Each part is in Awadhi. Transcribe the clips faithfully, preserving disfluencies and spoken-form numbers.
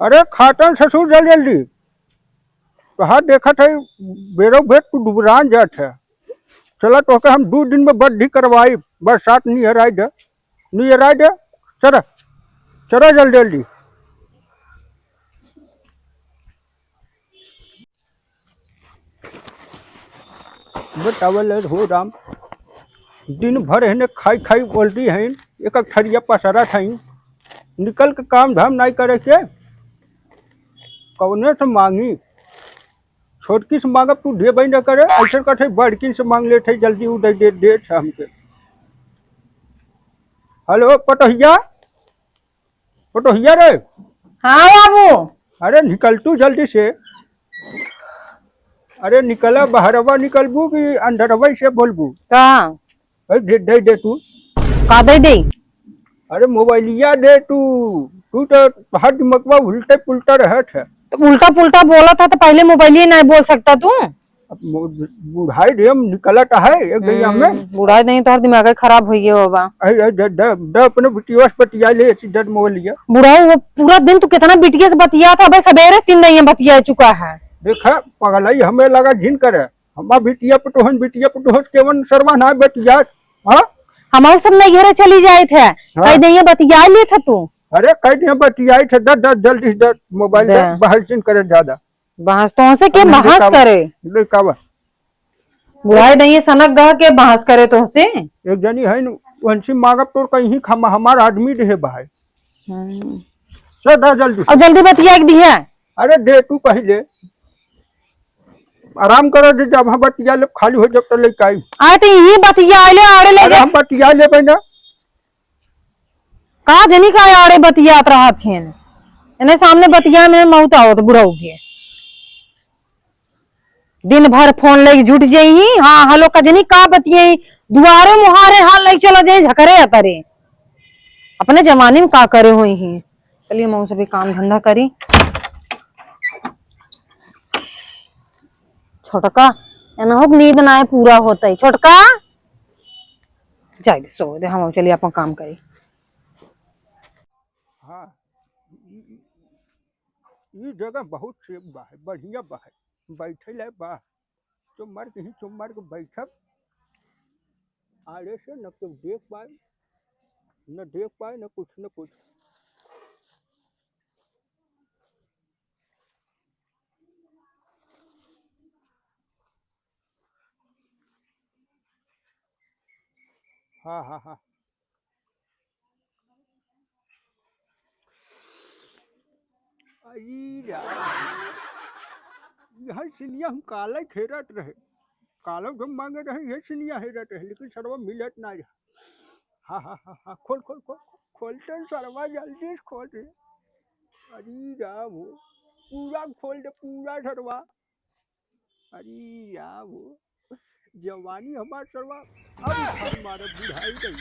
अरे खातन ससुर जल जल्दी, तोहार देखत है बेरो भेद तू डुबरान जात है। चला तोहके हम दू दिन में बड्ढी करवाई, बरसात नियर आइ दे, नियर आइ दे। चला, चला जल्दी जल्दी। बतावल हो राम, दिन भर हेने खाई खाई बोलती हैं, एक एक थरिया पसरत हैं, निकल के काम धाम नाई करे के, कौने से मांगी? छोटकी से मांगब तू देबे न करे, ऐसे कथे बड़किन से मांग लेत है, जल्दी उ दे दे, देत है हमके। हेलो पटोहिया, पटोहिया रे। हाँ बाबू। अरे निकल तू जल्दी से। अरे निकला, बहरवा निकलबू कि अंदरवा से बोलबू? का? अरे दे, दे, दे तू। का दे दे? अरे मोबाइलिया दे तू। तू तो हर दिमागवा उल्टे पुल्टा रहत है। तो उल्टा पुल्टा बोलत है तो पहले मोबाइलिया नहीं बोल सकता तू? अब मो-, बुढ़ाई देम निकलत है एक दहिया में। हम्म, बुढ़ाई नहीं, तोहर दिमाग खराब होइ गयो बाबा। अरे, अरे, द-, द-, द-, अपने बिटिया से बतिया ले, ऐसी जद मोबाइल लिया। बुढ़ाऊ, वो पूरा दिन तू कितना बिटिया से बतिया था, अबे सबेरे तीन दहिया बतिया चुका है। देखा, पगलाई हमें लगा झिन करे। हमार बिटिया पटोहन, बिटिया पटोहन केवन सरवा ना बतिया, हाँ? हमारे सब नैहरे चली जाए थे, हाँ। कई दहिया बतिया ले था तू। अरे, कई दहिया बतिया थे, द-, द-, जल्दी से द, मोबाइल दे। दे, बहस जिन करे ज्यादा। बहस तोहसे के हम बहस लइका बा-, करे? लइका बा। बुढ़ाई नहीं है, सनक गह के बहस करे तोहसे? एक जनी है न, वंशी मांगब तोर कहीं खम-, हमार आदमी रहे भाई। हम्म। चल, दा जल्दी। और जल्दी बतिया के दिहे। अरे दे तू पहले। आराम करे दे, जब हम बतिया ले खाली हो जब तो लइका आई। आए तो यही बतिया ले, आड़े ले अरे जा। हम बतिया लेबे ना। का जनी का आड़े बतियात रहत हेन? एने सामने बतिया में मौत आवत बुढ़ऊ के। दिन भर फोन लेके जुट जाई, हाँ, हेलो, का जनी का बतियाई, दुआरे मुहारे हाल लेके चला जाई, झकरे अतरे। अपने जमाने में का करे होई ही। चलिए, मऊ से भी काम धंधा करी। छोटका, एनहु के नींद नाय पूरा होतई। छोटका, जाए दे, सो दे, हम चलिए अपन काम करी। हाँ, ई, ई, ई जगह बहुत सेफ बा है, बढ़िया बा है, बैठे लायक बा। चुम्मर के ही चुम्मर के बैठब, आड़े से न केहू देख पाए, न देख पाए, न कुछ, न कुछ। हाँ, हाँ, हाँ। अरे यार, यह सिनिया हम काला ही हेरत रहे, काला जब मांगे रहे, ये सिनिया हेरत रहे, लेकिन सरवा मिलत ना रहा। हाँ, हाँ, हाँ, हाँ, खोल, खोल, खोल, खोल, खोल तो सरवा जल्दी से खोल रे। अरे राम हो, पूरा खोल दे, पूरा सरवा। अरे राम हो, जवानी हमार सरवा, अब हम मारे बुढ़ाई गई।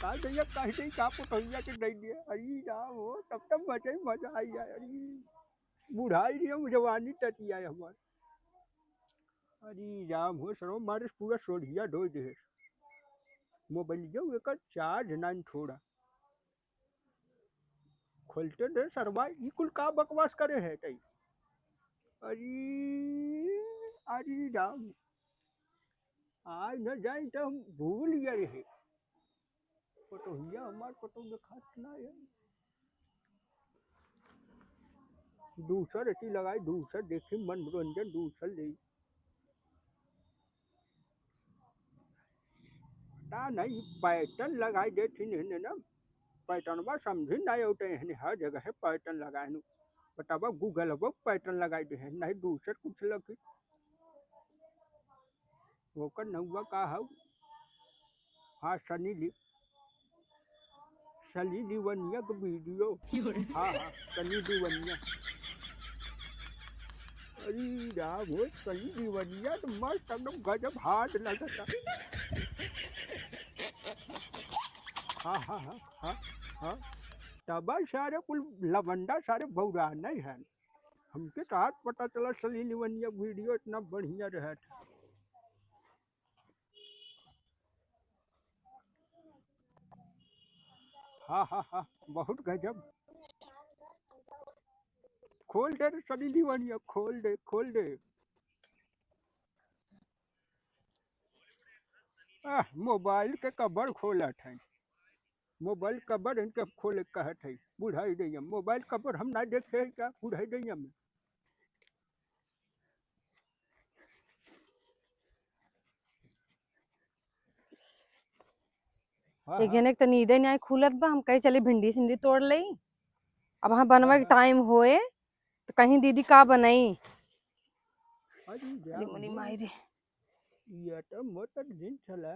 का दैया कह दे का पटोहिया के दे दिया। अरे राम हो, तब तब मजा ही मजा आई जाए। अरे बुढ़ाई रही हम, जवानी टटी आए हमार। अरे राम हो, सरवा मारे पूरा सोढ़िया ढोई दे। मोबाइलिया एकर चार्ज नाइन छोड़ा। खोलते दे सरवा, ई कुल का बकवास करे है तई? अरे, अरे राम, आज न जाई तो हम भूल गए रहे। पटोहिया हमार पटो देखात ना है। दूसर एती लगाई, दूसर देखी मनोरंजन, दूसर ले। पता नहीं, पैटर्न लगाई देथिन हेने ना, पैटर्नवा समझी नहीं होते हेने, हर जगह है पैटर्न लगाए नु। बतावा, गूगल अब पैटर्न लगाई दे है, नहीं दूसर कुछ लगी। ओकर नौवा का हऊ? हाँ, सनी ली। सनी लिवनिया के वीडियो। हाँ, हाँ, सनी लिवनिया। अरे राम हो, सनी लिवनिया तो मस्त एकदम गजब हाथ लगता। हाँ, हाँ, हाँ, हाँ, हाँ। तब सारे कुल लवंडा सारे बौरा नहीं है। हमके तो आज पता चला सनी लिवनिया वीडियो इतना बढ़िया रहत। हाँ, हाँ, हाँ, बहुत गजब। खोल दे रे सनी लियोनिया, खोल दे, खोल दे। आह, मोबाइल के कबर खोलत है, मोबाइल कबर इनके खोले कहत है। बुढ़ाई दैया, मोबाइल कबर हम ना देखे है का बुढ़ाई दैया में? हाँ, एक हाँ। जने के त नींदे नाहीं खुलत बा, हम कहे चली भिंडी सिंडी तोड़ लेई। अब हाँ बनवा के हाँ, हाँ। टाइम होए, त कहीं दीदी का बनाई? अरे अरे जा मुनी हो। माई रे। ये तो मोटर दिन चला।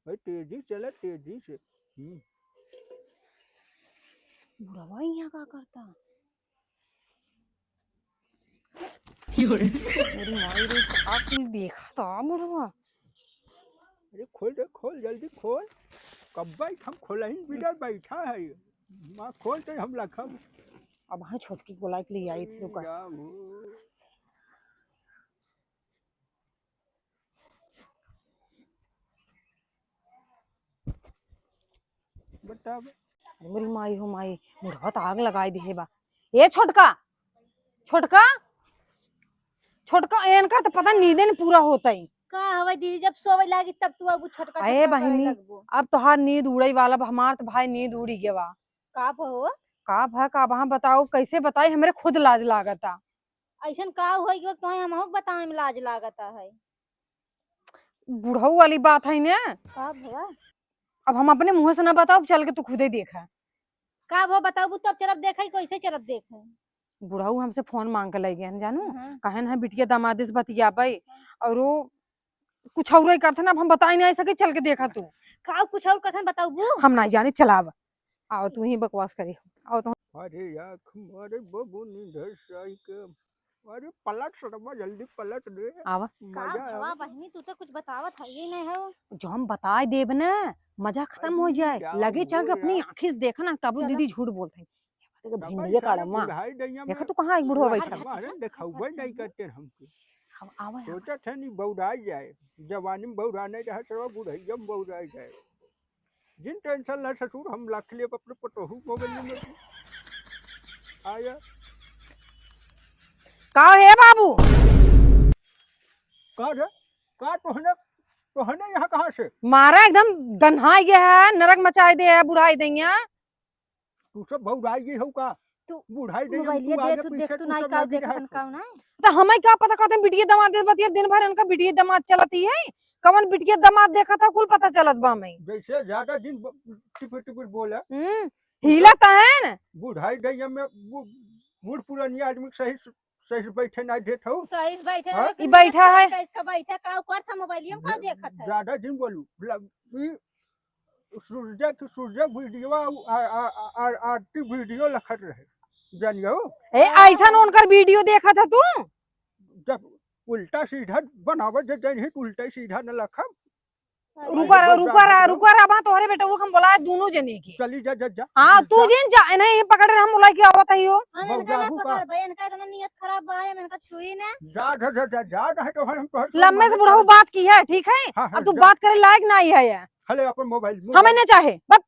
भाई तेजी चला, तेजी से। हम्म। बुढ़वा यहाँ का करता? क्यों रे? मेरी माई रे, का कुल देखा था बुढ़वा? अरे खोल रे, खोल, जल्दी खोल। कब बैठ हम खोलहिन बिना बैठा है। माँ खोल दे हम लखब। अब हाँ छोटकी को बुला के ले आई थी, रुका। या हो। बताब। अरे मोरी माई हो माई, बुढ़वा त आग लगाई दिहे बा। ए छोटका, छोटका, छोटका, एनकर त पता नींदे न पूरा होतई। का हवे दीदी, जब सोवे लागी तब तू अब छोटका अरे छोटका करे बहिनी, लगबो। अब तोहार नींद उड़ई वाला बा, हमार त भाई नींद उड़ी गवा। का भो? का भा, का बा, बताओ, कैसे बताई, हमरे खुद लाज लागता। अइसन का होइ गयो, तोहे हमहू के बतावे में लाज लागता है। बुढ़ऊ वाली बात है ने। का भवा? अब हम अपने मुँह से ना बताओ, चल के तू खुदे देखा। का भवा बताबू, तब चलब देखा, कैसे चलब देखा? बुढ़ऊ हमसे फोन मांग के लइ गए हैं, जानू। हाँ। कहेन है बिटिया दमादे से बतियाबे, और वो कुछ और ही करथे ना, अब हम बताई नहीं सके, चल के देखा तू। का कुछ और करथे बताबू? हम नहीं जानी, चलाव। आओ, तू ही बकवास करी। आओ तो। अरे यार, अरे बबू निधर साई के। अरे पलट सरमा, जल्दी पलट रे। आवा। का मजा भवा आवे। बहिनी, तू तो कुछ बतावत है ही नहीं हो। जो हम बताई देब ना, मजा खत्म हो अरे जाए। क्या लगे चल के बोल अपनी रहा। आँखी से देखा ना, तबो चलो। दीदी झूठ बोलत है। देखो तब भिंडिया ऐसा काढ़ा ना माँ। बुढ़ाई दैया देखा में तू कहाँ एक बुढ़वा अच्छा, बैठा। अच्छा, हमारे अच्छा, देखाऊ अच्छा, भाई नहीं अच्छा। करते हमके। अब आवा यहाँ। सोचत है नहीं बौराई जाए, जवानी में बौरा नहीं रहा, तो बुढ़ैया में बौराई जाए। जिन टेंशन ना ससुर, हम रख लेब अपने पतोहू मोबाइल में। आया। का हे बाबू? का रे? का तोहने, तोहने यहाँ कहाँ से? मारा एकदम गन्हाई गया है, नरक मचाई दे है, बुढ़ाई दैया। तू सब बौराई गई हो का? तू बुढ़ाई दैया में मोबाइलिया तू दे, आगे तू पीछे देख, तू तू नाई सब का लगी देखत रहत हन हो। का ना? त हमें का पता कहते हैं, बिटिया दमाद बतिया दिन भर इनका बिटिया दमाद चलत ही है। कवन बिटिया दमाद देखा था, कुल पता चलत बा हमें। जैसे ज्यादा दिन ब-, टिपिर टिपिर बोला। हम्म, हीला त है न। बुढ़ाई दैया में बु-, बूढ़ पुरानिया आदमी के सही सु-, सही से बैठे ना देत हो। सही से बैठे हाँ? ना, ई बैठा है। कैसे बैठा, का करत है मोबाइलिया में, का देखत है? ज्यादा दिन बोलू। ल-, ई सूरजा की, सूरजा वीडियो आ, आ, आ, आ, आरती वीडियो लखत रहे, जानियो। ए, ऐसन उनकर वीडियो देखा था तू? जब उल्टा सीधा बनावत जे जन ही उल्टा सीधा न लखम। अरे रुका रहा, बौरा रुका रहा, बौरा। रुका रहा, बा तोहरे बेटा वो हम बोला है दोनों जने के। चली जा, जा, जा। हाँ, तू जा। जिन जा, इन्हें ही पकड़ रहे, हम बोला कि आवत है यो। हम इनका ना बौराबू का। पकड़ भाई, इनका इतना नियत खराब बा, हम इनका छुई ना। जा, जा, जा, जा, जा, नहीं तो हम तोहर लम्बे से मोबाइल बुढ़ऊ कर बात की है, ठीक है? हाँ, हाँ, अब तू जा। बात करे लायक नहीं है ये। हले अपन मोबाइल, हमें मोबाइल। नहीं चाहे, बस।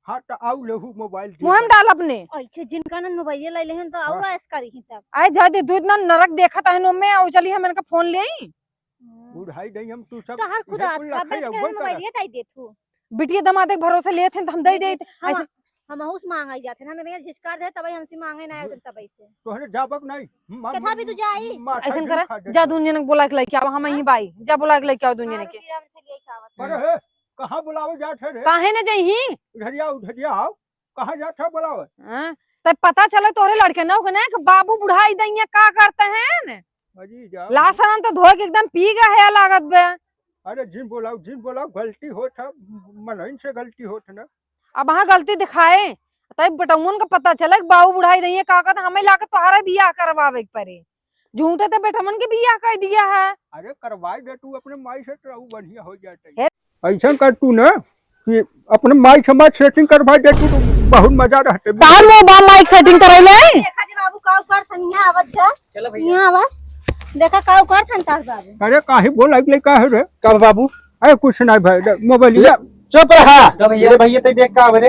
हाँ, तो आउ लेहू मोबाइल दे मुँह में दे। डाल अपने। अच्छा, जिनका ना मोबाइल ले लेहन तो और हाँ। ऐस करी ही तब। आए जा दे, तू इतना नरक देखत है नो में, आओ चली हम इनका फोन ले आई। हम्म। बुढ़ाई नहीं हम तू सब तो हर इहे खुदा कुल का लखई बेट के अगुवाई मोबाइल करत। ये ताई देत हूँ। बिटिया दमाद के भरोसे लेत हैं तो हम दे दे देत। हम, ऐसे हम उस मांग आई जाते हैं, हमें तो यहाँ झिझकार दे, तब हमसे मांगे ना आए तब ऐसे। तोहरे जाबक नहीं, मा-, कथा भी तू जाई। माथा ऐसन झुका करा, दे जा दे। दुन जनक बोला के लेके आवा, हम हाँ? यहीं बाई, जा बोला के लेके आओ दुन हाँ, जने के। रुकी, हम से लेके आवत हैं। अरे हे, कहाँ बुलावे जात है रे? काहे न जइही? उधरिया, उधरिया आओ। कहाँ जात है बुलावे? हाँ, तब पता चले तोरे लड़के न होके ना कि बाबू बुढ़ाई दैया का करते हैं न? अजी जा। लाशरम तो धोए के एकदम पी गया है लागत बे। अरे जिन बोलाओ, जिन बोलाओ, गलती होत है, मनइन से गलती होत है ना। अब हाँ गलती दिखाए, तब बेटउन का पता चले कि बाबू बुढ़ाई दैया का करते, हमें लाके तोहरा बियाह करवावे के पड़े। झूठे तो बेटवन के बियाह कर दिया है। अरे करवाई दे तू अपने माई से, तो ऊ बढ़िया हो जाते। हे। ऐसा कर तू ना कि अपने माई से माई setting करवाई दे तू, तो बहुत मजा रहते। कहाँ में बा माई setting करैले? देखा जी बाबू, का कर थन यहाँ आवत जा। चलो भैया। यहाँ आवा। देखा का कर थन तार बाबू। अरे काहे बोला ले का है रे? का बाबू? अरे कुछ नहीं भाई, दे, मोबाइल ले, ले। चुप रहा। का भैया? ले भैया, ते देख का बरे?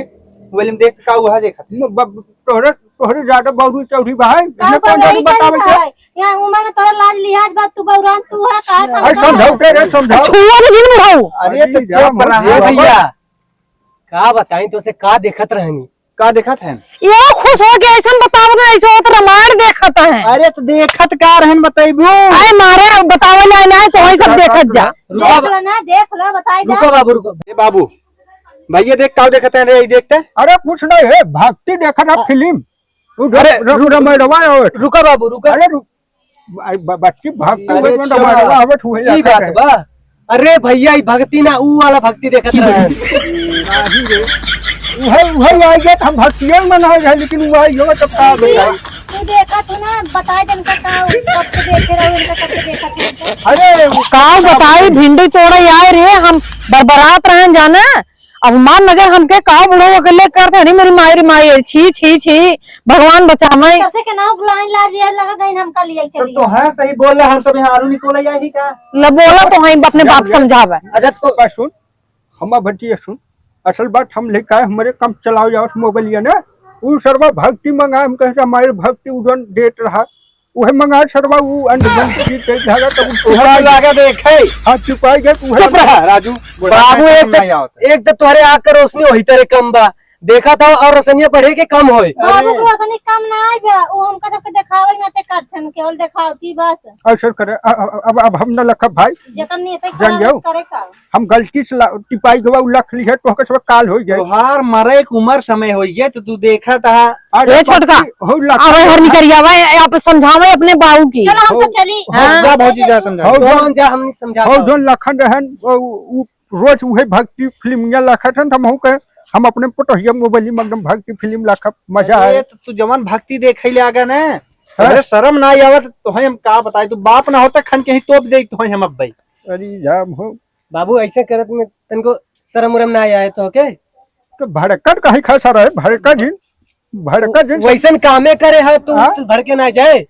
मोबाइल में देख का हुआ देखत। मो-, ब-, तोहरे तोहरे ज्यादा बौरी चौरी बा है। का इन्हें कौन बौराई जानी बतावे करी के? है? यहाँ उम्र में तोरा लाज लिहाज बा, तू बौरान तू है, का अरे समझा? समझौते रे, समझाओ। छुआ भी जिन बुढ़ऊ। अरे तो अरे चुप राम, रहा ए है। भैया, का बताई तो से का देखत रहनी? का देखत है? यो खुश हो के ऐसन बतावत है, ऐसे होत रामायण देखत है। अरे तो देखत का रहन बतैबू? अरे मारे बतावल जाए ना, तो वही सब देखत जा। रुका देख बा- लो ना, देख लो, बताई जा। रुका बाबू, रुका। ए बाबू, भैया देख का देखत है रे, ई देखते। अरे कुछ नहीं है, भक्ति देखत है फिल्म। उ अरे, रम-, रम-, रुक, रमायणवा आवत। रुका बाबू, रुका। अरे रुक, भाई, ब-, बच्ची भक्ति अरे में अच्छा, रमायणवा आवत हुए ई जाता बात है। बा। अरे भैया, ई भक्ति ना, ऊ वाला भक्ति देखत रहे। नहीं रे। उहे, उहे आई गए, हम भक्तियों में ना रहे, लेकिन वो आई हो तब का बताई? तू देखा तू ना, बताए दे इनका का, कब से देखे रहो, इनका कब से देखा तू इनका। अरे, वो का बताई, भिंडी तोड़े आए रे, हम बरबरात रहन जाना। अब हमार नजर हमके का बुढ़ऊ अकेले करत है, अरे मेरी माई रे माई, छी, छी, छी, भगवान बचावे। सबसे के नाव लाइन ला लिया, लगा गई हमका लिए तो चलिए। तो हाँ, सही बोल रहा, हम सब यहाँ आलू निकोले आई ही का? ल बोला तो हम अपने जा, बाप जा। समझावे। अच्छा, तो बस सुन, हमार बतिया सुन, असल बात हम लेके आए, हमारे काम चलाओ जाओ मोबाइल ये ना, उ सरवा भक्ति मंगाए, हम कहे हमारे भक्ति उजन देत रहा, उहे मंगा सरवा, उ अंडगन की के धागा तब उहे तू लागे देखे। हाँ, चुपाई गए, उहे चुप रहा, राजू। बाबू, एक तो, नहीं आवत है। एक तो तोहरे आँख के रोशनी वही तरह कम बा, देखा था और रोशनिया बढ़े के कम होए। बाबू, अरे। रोशनी कम ना आए बा, उ हमका सबके देखावे ना ते करथन, केवल देखावटी बस। ऐसे करे, अ-, अ-, अब, अब हम न लखब भाई। जेकर नियत है जान खराब जाओ। करे का? हम गलती से ला-, टिपाई गवा, उ लख ली है, तो हके सब काल हो गए। तोहार मरे के उम्र समय हो गए, तो तू देखा था। अरे ए छोटका, बाप रे, हो लख अबे हर निकल जावा, ए, आप समझावे अपने बाऊ की। चलो, हम हो, तो चली। हो, हाँ। जा भौजी, जा समझा। हो, कौन जा, हम समझा हो, पाओ। जोन लखन रहन, वो, उ रोज उहे भक्ति फिल्म या लखत हन, त हमहू के, हम अपने पटोहिया मोबाइल में एकदम भक्ति फिल्म लखत, मजा अरे, आए। तो तू जवन भक्ति देखे ले आगा ना, हाँ। अरे शर्म ना आवत, तो हम का बताई, तू बाप ना होता खन के ही तोप दे, तो हम अब भाई। अरे राम हो। बाबू, ऐसे करत में तनको शर्म उरम ना आए तो के? तो भड़कन कहीं खा सारा है, भड़का जी, भड़का जी। वैसन कामे करे है तू, हाँ? तू भड़के ना जाए।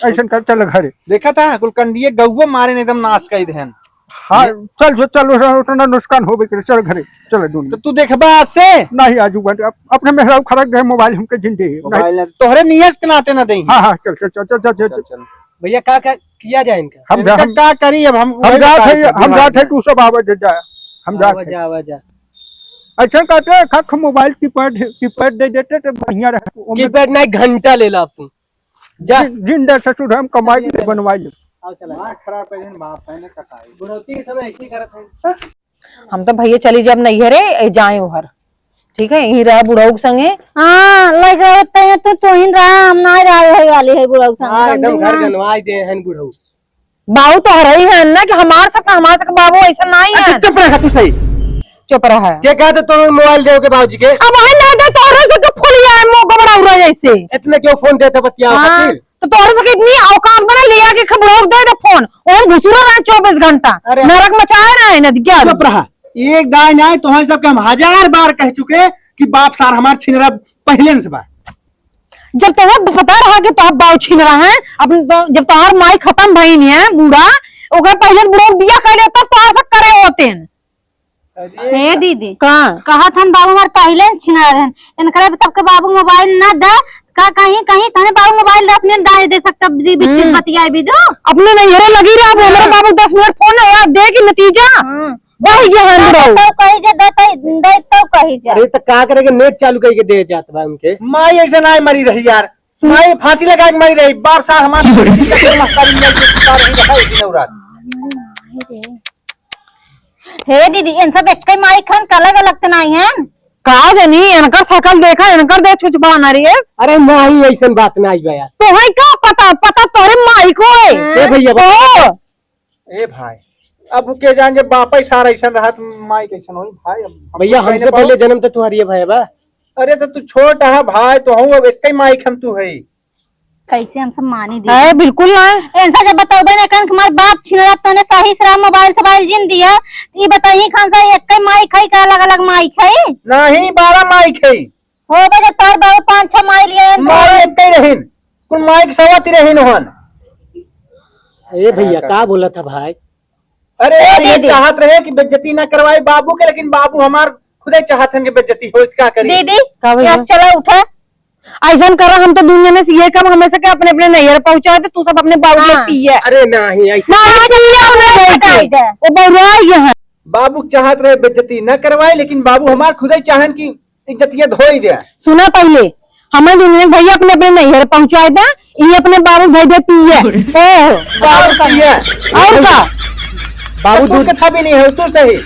ऐसन कर, चल घरे। देखा था, कुल कंडिये गौवा मारे ने एकदम नाश कर देहन। हाँ, चल जो, चल, उतना, उतना नुकसान होबे करे, चल घरे, चल दून। तो तू देखबा आज से? नहीं, आजू बात, अप-, अपने मेहराऊ खड़क गए, मोबाइल हमके जिंदे। मोबाइल ना, तोहरे नियत के नाते ना देही। हाँ, हाँ, चल, चल, चल। चल, चल। भैया, का, का किया जाए इनका? हम इनका हम, का करी अब हम हम वही जात बताए है, थे हम दिमाग जात है, में। तू सब आवे दे जा, हम जात आवा है। जा, आवा जा। अच्छा कहते हैं, खख मोबाइल कीपैड, कीपैड दे देते तो बढ़िया रहे। ओमे कीपैड नहीं, घंटा ले ला तू। जा। जिन, जिन दे ससुर हम कमाई चलिए, के चलो। बनवाई ले। आओ चला। दिमाग खराब कर देन बाप है ने कसाई। बुढ़ौती के समय ऐसे ही करत है। हम तो भैया चली जाब नैहरे, ए, जाए ओहर। ठीक है, यहीं रहा बुढ़ऊ के संगे। हाँ, लइका होते हैं तो तू ही रहा, हम ना रहा वही वाली है बुढ़ऊ के संगे, हाँ, एकदम समझी घर ना? गनवाई दे हैं बुढ़ऊ। बाऊ तो हरई है ना कि हमार सबका, हमार सबका बाबू ऐसा नहीं अच्छा, है। चुप रह तू सही। चुप रहा। के कहा तो तोर मोबाइल देवे के बाबूजी के? अब वही ना दे, तोहरे से तो फुल आए, मुंह गबड़ा उड़ा जैसे। इतने क्यों फोन देते बतिया हाँ। खातिर? तो तोहरे से कितनी औकात बना लिया कि खबरों दे दे फोन। ओम घुसुरा रहा चौबीस घंटा। अरे। नरक मचाए रहा है ना, क्या? चुप रहा। एक दाई ना, तोहरे सबके हम हजार बार कह चुके कि बाप सार हमार छिनरा पहले से बा। जब तोहर पता रहा कि तोहर बाऊ छिनरा है, अपन तो, जब तोहर माई खत्म भई है बूढ़ा, ओकर पहले बूढ़ा बिया कर ले, तब तोहर से करे होते हैं। अरे। हे दीदी, का? कहत हन बाबू हमार पहिले न छिना रहन। इनकरे तब के बाबू मोबाइल ना दे, का कहीं, कहीं तने बाबू मोबाइल दस मिनट दाए दे सकता, दीदी, हम्म। बतियाए भी दो। अपने नैहरे लगी रहे, अब हमारे हाँ। बाबू दस मिनट फोन आया, दे की नतीजा। हाँ। वही ये हाल दे रहो। तो कही जा, दे तो, दे तो कही जा। अरे तो का करेंगे, नेट चालू करके दे जात बा उनके। माई ऐसे ना मरी रही यार, माई फांसी लगा के मरी रही, बाप साहब हमारे महतारी में रही है दिन और रात। हे दीदी, इन सब एक्के माई खान का अलग अलग त नाई हन। का जानी, इनकर शकल देखा, इनकर देख छुछबा ना रे। अरे माई, ऐसन बात नाई बा यार। तोहई का पता, पता तोरे माई को है। ए भैया, ओ। ए भाई, अब के जान जब बापे सारा ऐसन रहा त माई कैसन होई भाई? अब हम भैया, कुछ कहे हमसे ना पहले पाओ। जन्म तो तुम्हारी है भाई बा। अरे तो तू छोट है भाई, तो हूँ अब एक्के माई खान तू है। कैसे हम सब मानी दी? अरे बिल्कुल ना। इनसे जब बतौबे ना कन कि हमार बाप छिनरा तने सही से मोबाइल सोबाइल जिन दिया, ई बताइए खान सा एक्के माई खाई का अलग अलग माई खाई? नहीं, बारह माई खाई। होबे जब तोर बाबू पाँच छह माई लिए हैं, माई तो एक्के रहीन, कुल माई के सवा ती रहीन होन। ए भैया, का बोला था भाई? अरे ए यार, ये दीदी। चाहत रहे कि बेइज्जती ना करवाए बाबू के, लेकिन बाबू हमार खुदे चाहत हन कि बेइज्जती होई, त का करी? दीदी, का भैया? यार चलो उठा। ऐसन करा, हम तो दुनिया में से ये काम हमेशा के अपने अपने नैहर पहुँचाए, तो तू सब अपने बाबू के हाँ। पिए। अरे नहीं, ऐसे ना, नहीं, नहीं, अपने नहीं, नहीं, नहीं। वो बउरा ये है। बाबू चाहत रहे बेइज्जती न करवाए, लेकिन बाबू हमार खुदे चाहन कि इज्जतिया धोई दे। सुना पहिले, हमें दुनिया के भैया अपने अपने नैहर पहुँचाए दे, ये अपने बाबू भाई दे पिए। ओह, बाबू पिए। और का? बाबू दूध के था भी नहीं है, तू सही।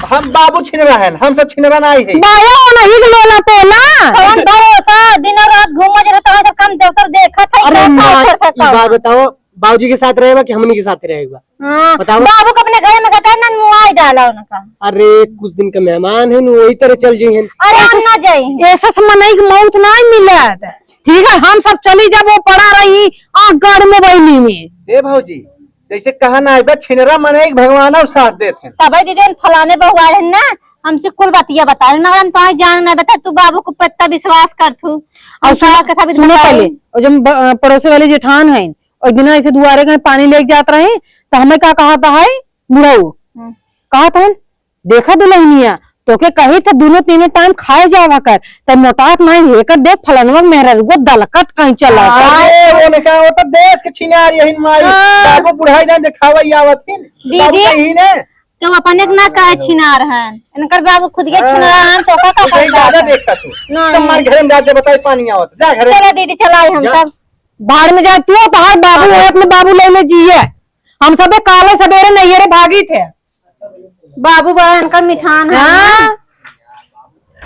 हम बाबू छिनरा है, हम सब छिनरा नहीं है। बाया वो नहीं लोला पोला। कौन भरोसा, दिन और रात घूम जे रहता है, तो कम देवतर देखत है, अरे क्या माँ, खाए ई करता बात है? बताओ, बाबूजी के साथ रहेगा कि हमनी के साथ रहेगा? हाँ, बताओ। बाबू को अपने घर में सटा ना मुआई डाला उनका। अरे, कुछ दिन का मेहमान है न, वही तरह चल जाइए। अरे, हम ना जाई। ऐसा से मनई के मौत ना मिलत। ठीक है, हम सब चली जब वो पड़ा रही आग गढ़ में बइली में। ए भौजी, जैसे कहा ना, एक बार छिनरा मनई के भगवान और साथ देत हैं। तबे दीदी, हम फलाने बहुआ रहे ना, हमसे कुल बतिया बता रहे, मगर हम तो जान ना बता, तू बाबू को पत्ता विश्वास कर थू। और हम सुनो, का कथा भी सुनो बताई? पहले, और जब ब-, पड़ोसी वाली जेठान है, और दिन ऐसे दुआरे गए पानी लेके जात रहे, तो हमें का कहत है बुढ़ऊ? हम्म। कहत है, "देखा दुल्हनिया, तोके कही थे दोनों तीनों टाइम खाए जावा कर, तब मोटात नहीं हेकर देख फलनवा मेहररुआ दलकत कहीं चला गया।" अरे, वो ने कहा, वो तो देश के छिनार यही माई, हाँ। बाबू बुढ़ाई ना दिखावा ही आवत फिर। दीदी, बाबू कहीं ने। तो अपने के ना कहे छिनार हन, इनकर बाबू खुद के हाँ। छिनार हन, तो का, का तू कहीं करता ज्यादा है? देखता तू। नहीं। सब मार घर में जाके बताई पानी आवत, जा घर में। चलो दीदी, चलाई हम जा। सब। भाड़ में जाए तू, तोहार बाबू है, अपने बाबू ले ले जिए। हम सबे काले सबेरे नैहरे भागी थे। बाबू बड़ा इनका मिठान है। हाँ।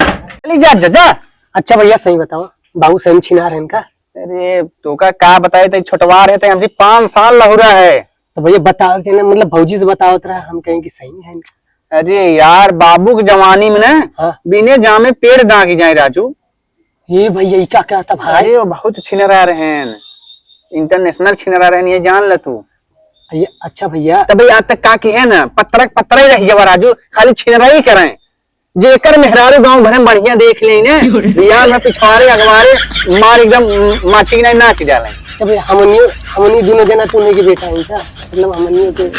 चली जा, जा, जा। अच्छा भैया, सही बताओ, बाबू सही में छिनार है इनका? अरे, तोका का बताए, ते छोटवार है, ते हमसे पाँच साल लहुरा है। तो भैया, बताओ, जने, मतलब, भौजी से बतावत रहा, हम कहें कि सही है। अरे यार, बाबू की जवानी में ना, हाँ। बिने जामे पेड़ डांकी जाए, राजू। ये भैया, ई का कहता भाई? अरे, वो बहुत छिनरा रहन, international छिनरा रहन, ये जान ले तू। ये, अच्छा भैया। तब आज तक का की है ना, पत्रक पत्रा ही रह गया राजू, खाली छिनरा ही करें। जेकर मेहरारू गांव भर में बढ़िया देख ले ने, बियाह में पिछवारे अगवारे मार एकदम माछी की नाई नाच डाले। अच्छा भैया, हमनी, हमनी दोनों जना तू नहीं के बेटा है क्या? मतलब हमनी के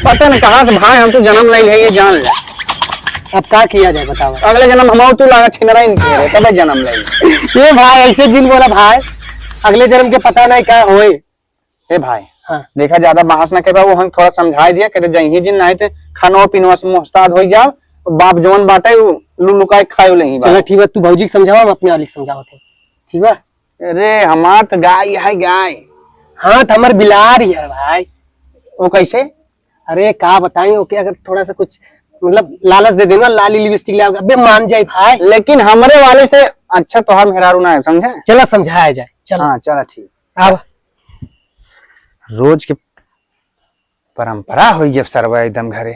पता नहीं कहाँ से भाई, हम तो जन्म ले है, ये जान ले। अब का किया जाए बताओ? अगले जन्म हम तू लागा छिनरा इनके रे, तबे जन्म ले। ये भाई ऐसे जिन बोला भाई, अगले जन्म के पता नहीं का होए। ए भाई, हाँ। देखा ज्यादा बहस ना करबा, वो हम थोड़ा समझाए दिया, कहते जइही जिन नहीं ते खानवा पीनवा से मोहताज होई जाओ, बाप जवन बाटे उ लुलुकाए खाए ले ही बा। चला ठीक बा, तू भौजी के समझावा, हम अपने आली के समझावत है। ठीक बा? अरे हमार तो गाय है, गाय। हाँ, तो हमार बिलार ही है भाई। वो कैसे? अरे का बताई, ओके अगर थोड़ा सा कुछ मतलब लालच दे देना, लाली लिपस्टिक ले आओगे, अबे मान जाए भाई। लेकिन हमरे वाले से अच्छा तोहार मेहरारू ना है, समझे? चला समझाया जाए, चला। हाँ, चला ठीक। अब रोज के परंपरा होई गई अब सरवा एकदम घरे।